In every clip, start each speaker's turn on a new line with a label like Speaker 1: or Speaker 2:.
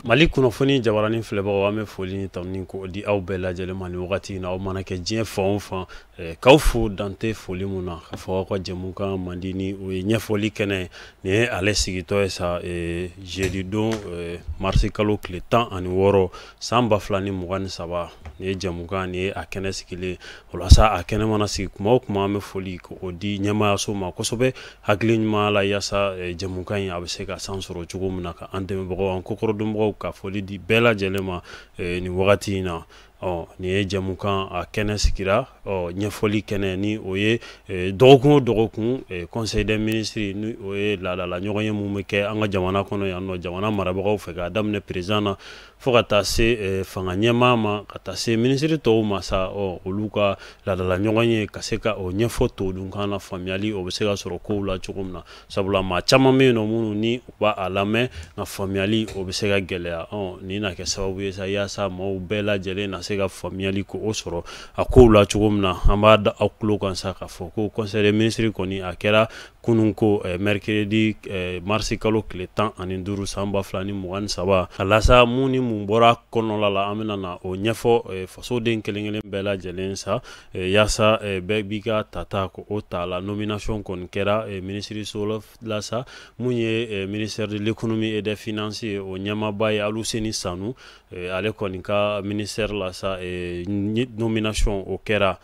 Speaker 1: Mali kunnafoni jabaranin filɛbagaw, an bɛ foli ni tanuni k'o di aw bɛɛ lajɛlen ma nin wagati in na. Aw mana kɛ diɲɛ fan o fan, k'aw fo dante foli mun na, k'a fɔ aw ka jɛmukan mandi ni o ye ɲɛfɔli kɛnɛ. Nin ye ale sigitɔ ye sa jeudi don, marisi kalo tile 16 san 2023. Nin ye jɛmukan, nin ye a kɛnɛ sigilen. O la sa, a kɛnɛ mana sigi kuma o kuma, an bɛ foli k'o di ɲɛmaayaso ma kosɛbɛ, hakili ɲuman la, yaasa jɛmukan in a bɛ se ka san sɔrɔ cogo min na, ka an dɛmɛbagaw, an kɔkɔrɔdonbagaw, ka foli di bɛɛ lajɛlen ma nin wagati in na. Ɔ nin ye jɛmukan a kɛnɛ sigira, ɔ ɲɛfɔli kɛnɛ, ni o ye dɔgɔkun o dɔgɔkun conseil des ministres, ni o ye laadala ɲɔgɔn ye mun bɛ kɛ an ka jamana kɔnɔ yan nɔ, jamana marabagaw fɛ, k'a daminɛ président na fo ka taa se fanga ɲɛmaa ma, ka taa se minisiri tɔw ma sa. Ɔ olu ka laadala ɲɔgɔn ye ka se ka o ɲɛfɔ todunkan na, faamuyali o bɛ se ka sɔrɔ kow la cogo min na, sabula maa caman bɛ yen nɔ minnu ni u b'a a lamɛn, nka faamuyali o bɛ se ka gɛlɛya. Ɔ nin na kɛ sababu ye sa yaasa maaw bɛɛ lajɛlen na se ka faamuyali ko o sɔrɔ a kow la cogo min na. An b'a da aw tulo kan sa k'a fɔ ko conseil des ministres kɔni a kɛra kunun ko mercredi, marisi kalo tile 15 san 2023. A lasa mun ni mun bɔra kɔnɔla la, an bɛna na o ɲɛfɔ fasoden kelen kelen bɛɛ lajɛlen sa, yaasa bɛɛ b'i ka tata ko o ta la. Nomination kɔni kɛra minisiriso la sa. Mun ye ministère de l'économie et des finances ye, o ɲɛmaaba ye Aluseni Sanu, ale kɔni ka ministère la sa, nomination o kɛra.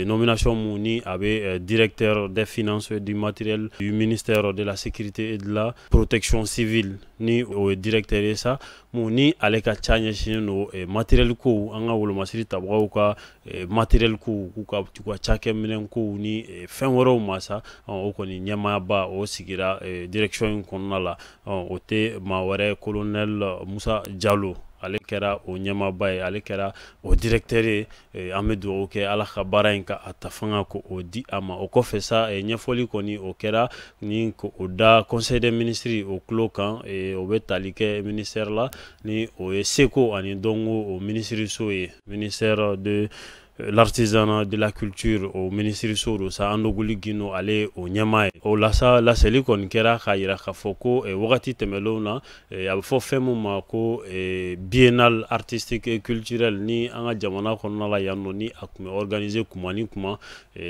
Speaker 1: Nomination mun ni a bɛ directeur des finances du matériel du ministère de la sécurité et de la protection civile, ni o ye directeur ye sa, mun ni ale ka ca ɲɛsinnen don matériel kow, an ka wolomasiri tabagaw ka matériel kow, k'u ka u ka cakɛminɛn kow ni fɛn wɛrɛw ma sa. O kɔni ɲɛmaaba o sigira direction in kɔnɔna la, o tɛ maa wɛrɛ, colonel Musa Jalo, ale kɛra o ɲɛmaaba ye, ale kɛra o directeur ye. An bɛ dugawu kɛ Ala ka baara in ka a ta fanga ko o di a ma. O kɔfɛ sa, ɲɛfɔli kɔni o kɛra ni ko o da conseil des ministres o tulo kan. O bɛ tali kɛ ministère la, ni o ye seko ani dɔnko o minisiriso ye, ministère de l'artisanat, de la culture, o minisiriso don sa. Andogoli Gindo, ale o ɲɛmaa ye. O la sa, laseli kɔni kɛra k'a yira k'a fɔ ko wagati tɛmɛnlenw na, a bɛ fɔ fɛn mun ma ko biennale artistique et culturelle, ni an ka jamana kɔnɔna la yan nɔ, ni a tun bɛ organiser kuma ni kuma,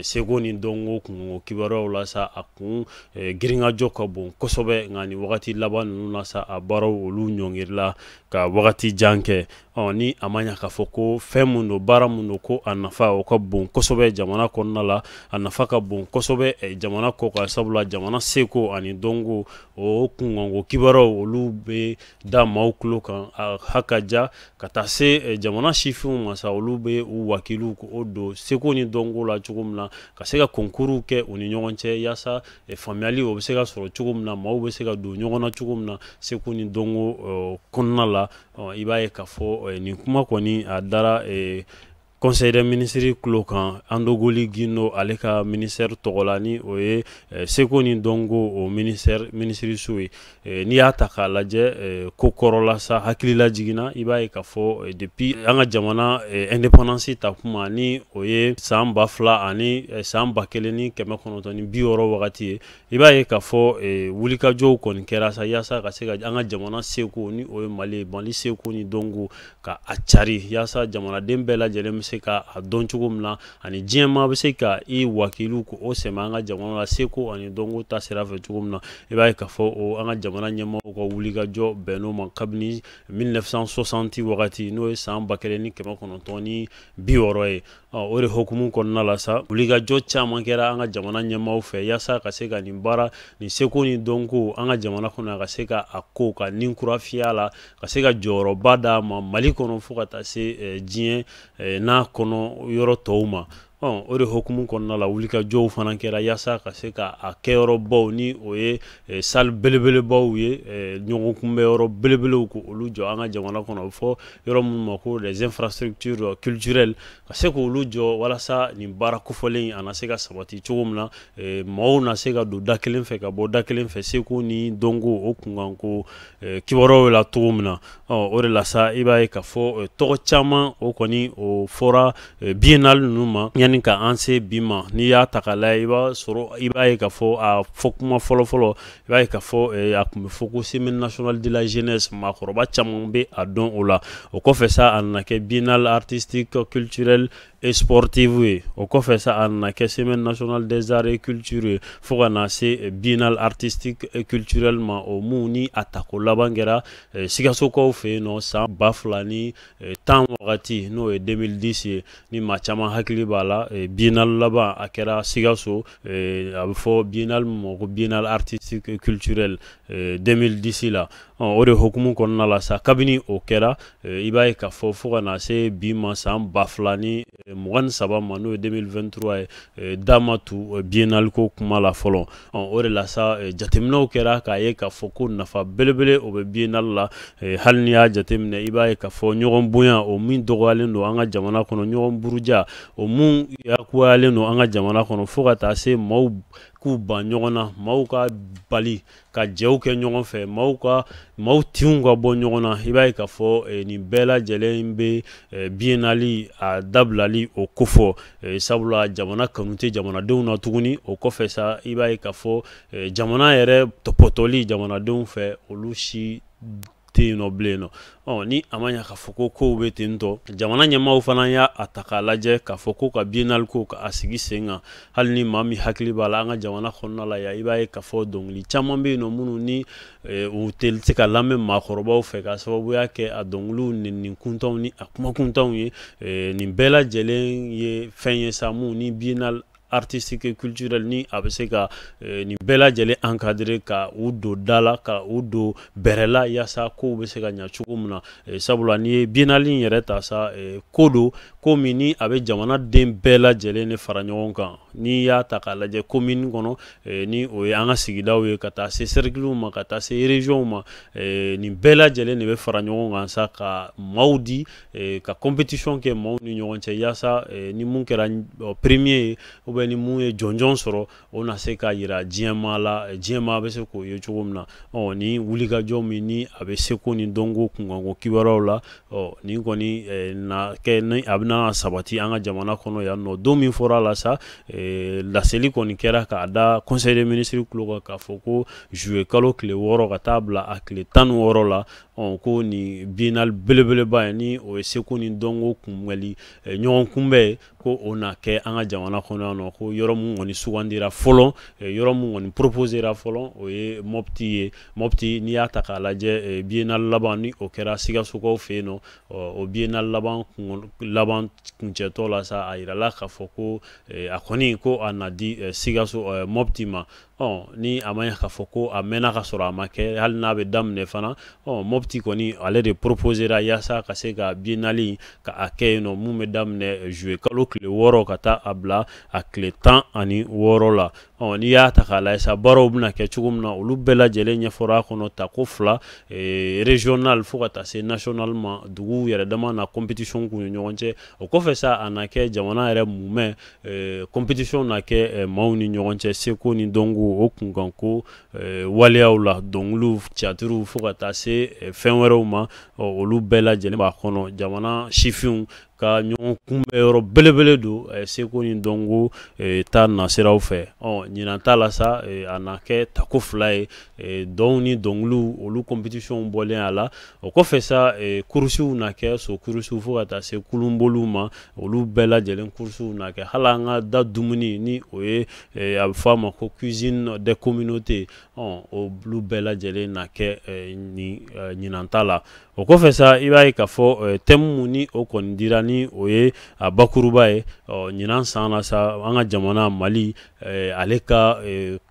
Speaker 1: seko ni dɔnko kungo kibaruyaw la sa, a kun girinkajɔ ka bon kosɛbɛ. Nka nin wagati laban ninnu na sa, a baaraw olu ɲɔngirila ka wagati jan kɛ. Ɔ ni a ma ɲa k'a fɔ ko fɛn mun don, baara mun don, ko a nafa o ka bon kosɛbɛ jamana kɔnɔna la, a nafa ka bon kosɛbɛ jamana kɔ kan, sabula jamana seko ani dɔnko o kunkanko kibaruyaw olu bɛ da maaw tulo kan, a ha ka ja ka taa se jamana sifinw ma sa. Olu bɛ u wakiliw o don seko ni dɔnko la cogo min na, ka se ka concours kɛ u ni ɲɔgɔn cɛ, yaasa faamuyali o bɛ se ka sɔrɔ cogo min na, maaw bɛ se ka don ɲɔgɔn na cogo min na seko ni dɔnko kɔnɔna la. I b'a ye k'a fɔ nin kuma kɔni a dara conseil des ministres tulo kan, Andogoli Gindo ale ka ministère tɔgɔ la, ni o ye seko ni dɔnko o ministère minisiriso ye. N'i y'a ta k'a lajɛ ko kɔrɔla sa, hakilila jiginna, i b'a ye k'a fɔ depuis an ka jamana indépendance ta kuma, ni o ye san 2000 ani san 1960 wagati ye, i b'a ye k'a fɔ wulikajɔw kɔni kɛra sa, yaasa ka se ka an ka jamana seko, ni o ye Mali ye, Mali seko ni dɔnko ka a cari, yaasa jamanaden bɛɛ lajɛlen bɛ se ka a dɔn cogo min na, ani diɲɛmaa bɛ se ka i wakiliw ko o sɛmɛ an ka jamana la seko ani dɔnko ta sira fɛ cogo min na. I b'a ye k'a fɔ o an ka jamana ɲɛmaaw ka wulikajɔ bɛnn'o ma kabini 1960 wagati, n'o ye san 1960 ye. O de hukumu kɔnɔna la sa, wulikajɔ caman kɛra an ka jamana ɲɛmaaw fɛ, yaasa ka se ka nin baara nin seko ni dɔnko an ka jamana kɔnɔ, ka se ka a ko ka nin kura fiyɛ la, ka se ka jɔyɔrɔba d'a ma Mali kɔnɔ fo ka taa se diɲɛ n'a kɔnɔ yɔrɔ tɔw ma. O de hukumu kɔnɔna la, wulikajɔw fana kɛra yaasa ka se ka a kɛyɔrɔbaw, ni o ye salle belebelebaw ye, ɲɔgɔn kunbɛyɔrɔ belebelew, ko olu jɔ an ka jamana kɔnɔ, a bɛ fɔ yɔrɔ minnu ma ko les infrastructures culturelles, ka se k'olu jɔ walasa nin baara kofɔlen a na se ka sabati cogo min na, maaw na se ka don da kelen fɛ ka bɔ da kelen fɛ seko ni dɔnko o kunkanko kibaruyaw la cogo min na. O de la sa, i b'a ye k'a fɔ tɔgɔ caman o kɔni o fɔra biennale ninnu ma. Yanni Yanni ka an se bi ma, n'i y'a ta k'a lajɛ, i b'a sɔrɔ, i b'a ye k'a fɔ a fɔ kuma fɔlɔ-fɔlɔ, i b'a ye k'a fɔ a tun bɛ fɔ ko Semaine nationale de la jeunesse. Maakɔrɔba caman bɛ a dɔn o la. O kɔfɛ sa, a nana kɛ Biennale artistique, culturelle et sportive ye. O kɔfɛ sa, a nana kɛ Semaine nationale des arts et culture ye, fo ka na se Biennale artistique et culturelle ma. O mun ni a tako laban kɛra Sikasokaw fɛ yen nɔ san 2010 wagati, n'o ye 2010 ye. Ni maa caman hakili b'a la, Biennale laban a kɛra Sikaso, a bɛ fɔ Biennale min ma ko Biennale artistique et culturelle 2010 la. O de hukumu kɔnɔna la sa, kabini o kɛra, i b'a ye k'a fɔ fo ka na se bi ma, san 2023 ma, n'o ye 2023 ye, da ma tu Biennale ko kuma la fɔlɔ. O de la sa, jateminɛw kɛra k'a ye k'a fɔ ko nafa belebele o bɛ Biennale la. Hali n'i y'a jateminɛ, i b'a ye k'a fɔ ɲɔgɔn bonya o min dɔgɔyalen don an ka jamana kɔnɔ, ɲɔgɔn buruja o mun yakuyalen don an ka jamana kɔnɔ, fo ka taa se maaw k'u ban ɲɔgɔn na, maaw ka bali ka jɛw kɛ ɲɔgɔn fɛ, maaw ka maaw tinw ka bɔ ɲɔgɔn na. I b'a ye k'a fɔ nin bɛɛ lajɛlen bɛ Biennale a dabilali o kofɔ, sabula jamana kanu tɛ jamanadenw na tuguni. O kɔfɛ sa, i b'a ye k'a fɔ jamana yɛrɛ tɔpɔtɔli jamanadenw fɛ, olu si tɛ yen nɔ bilen nɔ. Ni a ma ɲɛ k'a fɔ ko kow bɛ ten tɔ, jamana ɲɛmaaw fana y'a ta k'a lajɛ k'a fɔ ko ka Biennale ko k'a sigi sen kan. Hali ni maa min hakili b'a la, an ka jamana kɔnɔna la yan, i b'a ye k'a fɔ dɔnkili caman bɛ yen nɔ minnu ni u tɛ se ka lamɛn maakɔrɔbaw fɛ, ka sababuya kɛ a dɔnkiliw nɛni kuntanw ni a kuma kuntanw ye. Nin bɛɛ lajɛlen ye fɛn ye sa mun ni Biennale artistique et culturelle ni a bɛ se ka nin bɛɛ lajɛlen encadrer, ka u don da la, ka u don bɛrɛ la, yaasa kow bɛ se ka ɲɛ cogo min na. Sabula n'i ye Biennale in yɛrɛ ta sa, ko don ko min ni a bɛ jamana den bɛɛ lajɛlen de fara ɲɔgɔn kan. N'i y'a ta k'a lajɛ, commune kɔnɔ, ni o ye an ka sigidaw ye, ka taa se cercle ma, ka taa se région ma, nin bɛɛ lajɛlen de bɛ fara ɲɔgɔn kan sa ka maaw di ka compétition kɛ maaw ni ɲɔgɔn cɛ, yaasa ni mun kɛra premier ye ou bien ni mun ye jɔnjɔn sɔrɔ, o na se ka yira diɲɛmaa la, diɲɛmaa bɛ se k'o ye cogo min na. Ni wulikajɔ min ni a bɛ seko ni dɔnko kunkanko kibaruyaw la, nin kɔni na kɛ ni a bɛna sabati an ka jamana kɔnɔ yan nɔ. Don min fɔra a la sa, laseli kɔni kɛra k'a da conseil des ministres tulo kan k'a fɔ ko juillet kalo tile 6 ka taa bila a tile 16 la, ko nin Biennale belebeleba ye, ni o ye seko ni dɔnko kunbɛli ɲɔgɔn kunbɛn, ko o na kɛ an ka jamana kɔnɔ yan nɔ. Ko yɔrɔ mun kɔni sugandira fɔlɔ, yɔrɔ mun kɔni proposera fɔlɔ, o ye Mopti ye. Mopti, n'i y'a ta k'a lajɛ, Biennale laban ni o kɛra Sikasokaw fɛ yen nɔ, o Biennale laban laban kuncɛtɔ la sa, a yirala k'a fɔ ko a kɔni ko a na di Sikaso Mopti ma. Ni a ma ɲɛ k'a fɔ ko a mɛnna ka sɔrɔ a ma kɛ, hali n'a bɛ daminɛ fana, Mopti kɔni ale de proposera yaasa ka se ka Biennale ka a kɛ yen nɔ, mun bɛ daminɛ juillet kalo tile 6 ka taa a bila a tile 16 la. N'i y'a ta k'a lajɛ sa, baaraw bɛna kɛ cogo min na, olu bɛɛ lajɛlen ɲɛfɔra a kɔnɔ, tako 2, régional fo ka taa se national ma, duguw yɛrɛ dama na compétition k'u ni ɲɔgɔn cɛ. O kɔfɛ sa, a na kɛ jamana yɛrɛ mumɛ compétition na kɛ maaw ni ɲɔgɔn cɛ, seko ni dɔnko o kunkanko waleyaw la, dɔnkiliw, théâtre, fo ka taa se fɛn wɛrɛw ma, olu bɛɛ lajɛlen b'a kɔnɔ. Jamana sifinw ka ɲɔgɔn kunbɛn yɔrɔ belebele don seko ni dɔnko ta nasiraw fɛ. Ɲinan ta la sa, a na kɛ tako 2 ye, dɔnw ni dɔnkiliw olu compétition bɔlen a la. O kɔfɛ sa, kurusiw na kɛ, so kurusiw fo ka taa se kulunboliw ma, olu bɛɛ lajɛlen kurusiw na kɛ. Hali an ka da dumuni, ni o ye a bɛ fɔ a ma ko cuisine des communautés, olu bɛɛ lajɛlen na kɛ nin ɲinan ta la. O kɔfɛ sa, i b'a ye k'a fɔ thème mun ni o kɔni dira, ni o ye a bakuruba ye ɲinan san na sa, an ka jamana Mali ale ka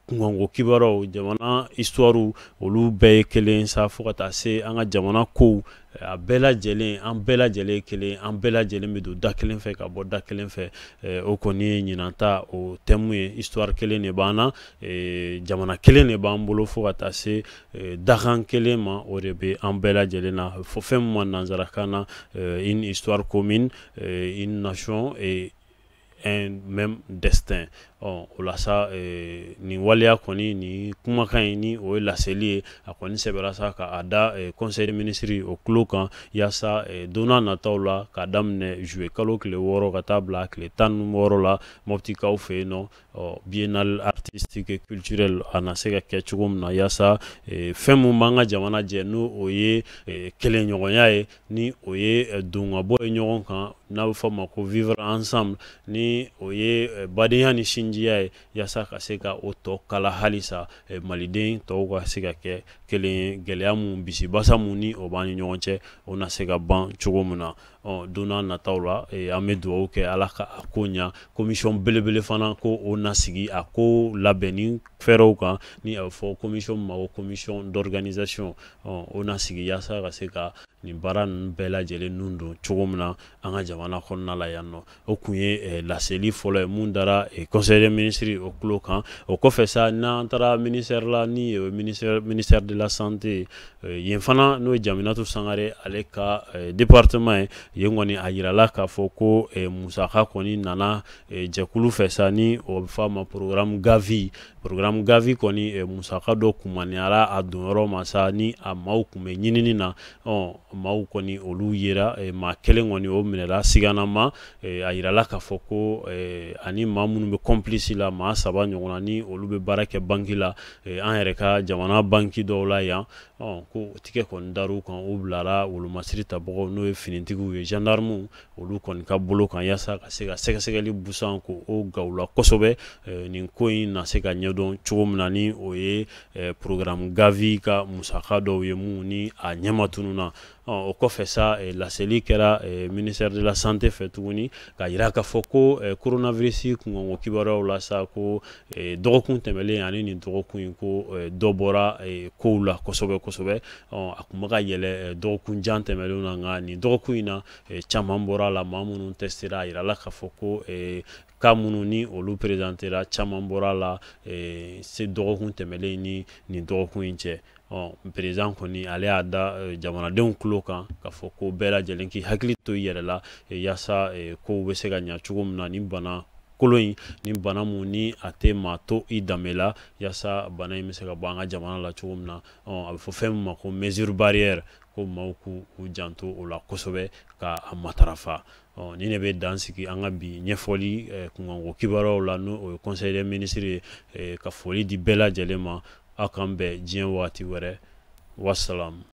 Speaker 1: kunkanko kibaruyaw, jamana histoire, olu bɛɛ ye kelen sa, fo ka taa se an ka jamana kow a bɛɛ lajɛlen, an bɛɛ lajɛlen kelen, an bɛɛ lajɛlen bɛ don da kelen fɛ ka bɔ da kelen fɛ. O kɔni ye ɲinan ta o thème ye. Histoire kelen de b'an na, jamana kelen de b'an bolo, fo ka taa se dakan kelen ma, o de bɛ an bɛɛ lajɛlen na. Fɔ fɛn min ma nanzarakan na une histoire commune, une nation et un même destin. O la sa, nin waleya kɔni, ni kumakan in, ni o ye laseli ye, a kɔni sɛbɛnra sa k'a da conseil des ministres o tulo kan, yaasa don n'a nataw la, k'a daminɛ juillet kalo tile 6 ka taa bila tile 16 la, Moptikaw fɛ yen nɔ, biennale artistique et culturelle a na se ka kɛ cogo min na, yaasa fɛn mun b'an ka jamana jɛ, n'o o ye kelenɲɔgɔnya ye, ni o ye don ka bɔ ye ɲɔgɔn kan, n'a bɛ fɔ o ma ko vivre ensemble, ni o ye badenya ni sinjiya ye, yaasa ka se ka o tɔ kala halisa, maliden tɔw ka se ka kɛ kelen ye. Gɛlɛya mun, bisibasa mun ni o b'an ni ɲɔgɔn cɛ, o na se ka ban cogo min na don n'a nataw la. An bɛ dugawu kɛ, Ala ka a ko ɲa. Commission belebele fana ko o na sigi a ko labɛnni fɛɛrɛw kan, ni a bɛ fɔ commission ma ko commission d'organisation. O na sigi yaasa ka se ka nin baara ninnu bɛɛ lajɛlen nun don cogo min na an ka jamana kɔnɔna la yan nɔ. O kun ye laseli fɔlɔ ye mun dara conseil des ministres o tulo kan. O kɔfɛ sa, n'an taara ministère la, ni ministère de la santé yen fana, n'o ye Jaminatu Sangare ale ka département ye, yen kɔni a yirala k'a fɔ ko musaka kɔni nana jɛkulu fɛ sa, ni o bɛ fɔ a ma programme Gavi. Programme Gavi kɔni, musaka dɔ kumaniyara a donyɔrɔ ma sa, ni a maaw kun bɛ ɲinini na. Maaw kɔni, olu yera. Maa kelen kɔni, o minɛra siganama. A yirala k'a fɔ ko ani maa minnu bɛ complice la, maa saba ɲɔgɔn na, ni olu bɛ baara kɛ banki la, an yɛrɛ ka jamana banki dɔw la yan, ko tigɛ kɔni dar'u kan. U bilara wolomasiri tabagaw, n'o ye finitigiw ye, gendarmew, olu kɔni ka bolo kan, yaasa ka se ka sɛgɛsɛgɛli busan ko o gawula kosɛbɛ, nin ko in na se ka ɲɛdɔn cogo min na, ni o ye programme Gavi ka musaka dɔw ye mun ni a ɲɛma tununna. O kɔfɛ sa, laseli kɛra ministère de la santé fɛ tuguni, ka yira k'a fɔ ko coronavirus kunkanko kibaruyaw la sa, ko dɔgɔkun tɛmɛlen ani nin dɔgɔkun in, ko dɔ bɔra kow la kosɛbɛ kosɛbɛ. A kun bɛ ka yɛlɛ dɔgɔkun jan tɛmɛnlenw na, nka nin dɔgɔkun in na, caman bɔra la. Maa minnu testera, a yirala k'a fɔ ko cas minnu ni olu présentera, caman bɔra la se dɔgɔkun tɛmɛlen ni nin dɔgɔkun in cɛ. Président kɔni, ale y'a da jamanadenw tulo kan k'a fɔ ko bɛɛ lajɛlen k'i hakili to i yɛrɛ la, yaasa kow bɛ se ka ɲa cogo min na, ni bana kolon in, ni bana mun ni a tɛ maa to i danbe la, yaasa bana in bɛ se ka bɔ an ka jamana la cogo min na. A bɛ fɔ fɛn min ma ko mesure barrière, ko maaw k'u janto o la kosɛbɛ ka a matarafa. Ni ne bɛ dan sigi an ka bi ɲɛfɔli kunkanko kibaruyaw la, n'o o ye conseil des ministres ye, ka foli di bɛɛ lajɛlen ma. Aw k'an bɛn diɲɛ waati wɛrɛ. Wasalamu.